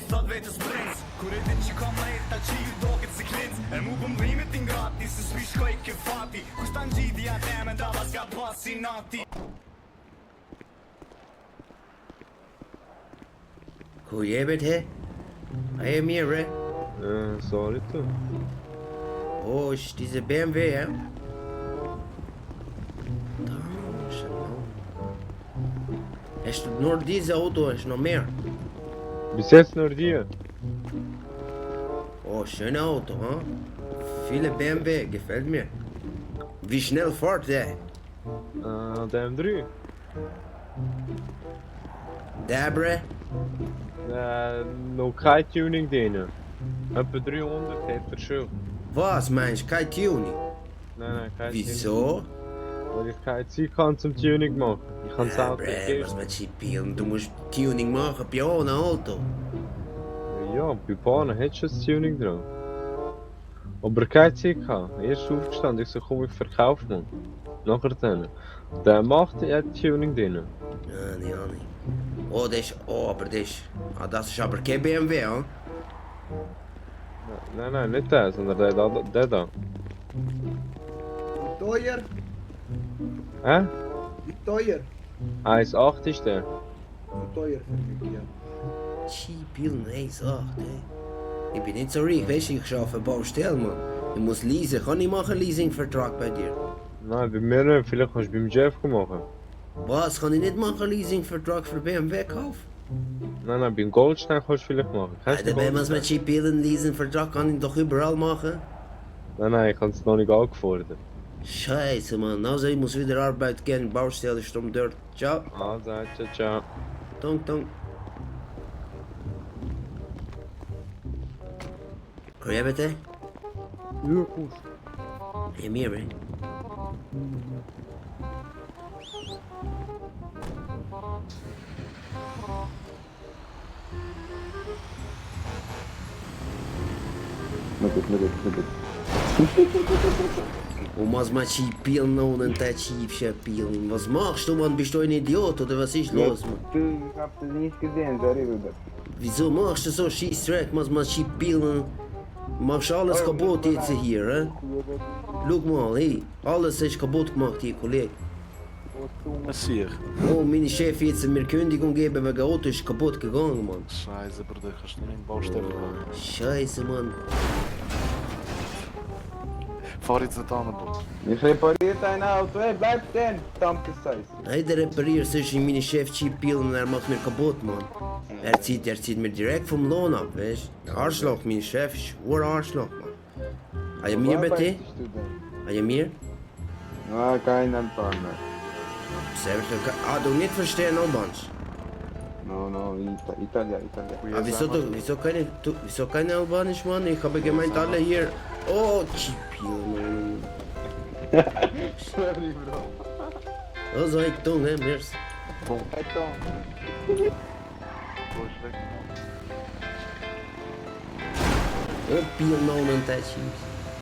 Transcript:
dat weet is prins. Kuredinci kameretta ci doget se klins. Mubum rimetin gratis, sviško i kefati. Kustanji diademe da vas ga passinati. Hoe jij bent, hè? Hij meer, hè? Sorry tu. Oh, ist diese BMW, ja? Hast du nur dieses Auto, hast du noch mehr? Bis jetzt nur die. Oh, schönes Auto, hm? Viele BMW, gefällt mir. Wie schnell fährt der? Der M3. Der, bre? Noch kein Tuning drin. Etwa 300 hat er schon. Was meinst du? Kein Tuning? Nein, kein Wieso? Tuning. Weil ich keine Zeit kann zum Tuning machen. Ich kann es Ja, auch bre, was mit Spielen? Du musst Tuning machen bei ohne Auto. Ja, bei Bahnen hat schon das Tuning dran. Aber keine Zeit gehabt. Erst aufgestanden, ich so komm, ich verkaufe mal. Nachher dann. Der macht ja Tuning drin. Ja, nicht. Oh, das ist... Oh, aber das ist... Ah, das ist aber kein BMW, hm? Nein, nicht der, sondern der da. Wie teuer? Hä? Wie teuer? 1,8 ist der. Wie teuer für mich, ja. Spielen, ey, sagt, ey. Ich bin nicht so reich, weißt du, ich arbeite Baustelle, Mann. Ich muss leasen. Kann ich machen einen Leasingvertrag bei dir? Nein, bei mir nicht. Vielleicht kannst du beim Jeff machen. Was? Kann ich nicht machen einen Leasingvertrag für BMW kaufen? Nein, beim Goldstein kannst du vielleicht machen. Kennst du Alter, wenn den man es mit Goldstein? Spielen einen Leasingvertrag kann ich doch überall machen. Nein, ich habe es noch nicht angefordert. Scheiße, Mann. Also, ich muss wieder Arbeit gehen. Baustelle ist um dort. Ciao. Also, ciao. Dank. Kan jij met hè? Ja, goed. Je meer, hè? Und was machst du Pielen noch und dann schiebst du Pielen? Was machst du, Mann? Bist du ein Idiot oder was ist los, Mann? Ich hab das nicht gesehen, sorry, Bruder. Wieso machst du so Scheißdreck? Was machst du Pielen? Machst alles kaputt jetzt hier, hä? Schau mal, hey, alles ist kaputt gemacht hier, Kollege. Massier. Oh, meine Chef jetzt mir Kündigung geben wegen Auto ist kaputt gegangen, Mann. Scheiße, Bruder, kannst du nicht in die Baustelle gehen. Scheiße, Mann. Fahr jetzt nicht an, Bruder. Ich repariert ein Auto, hey, bleib stehen, verdammte Scheiße. Hey, der repariert sich in meine Chef Pielen und er macht mir kaputt, Mann. Er zieht mir direkt vom Lohn ab, weißt du? Arschloch, mein Chef ist ein Arschloch, Mann. Hast du mir bitte? Arbeitest du denn? Hast du mir? Ah, keinen Partner. Ah, du nicht verstehen Albanisch? No, Italia. Ah, wieso keine Albanisch, Mann? Ich habe gemeint, alle hier... Oh, Chipion. Sorry, Bro. Oh, so ich dumm, hè, merci. Attends. Wo ist weg? Oh, Pion, nou, een tijdje.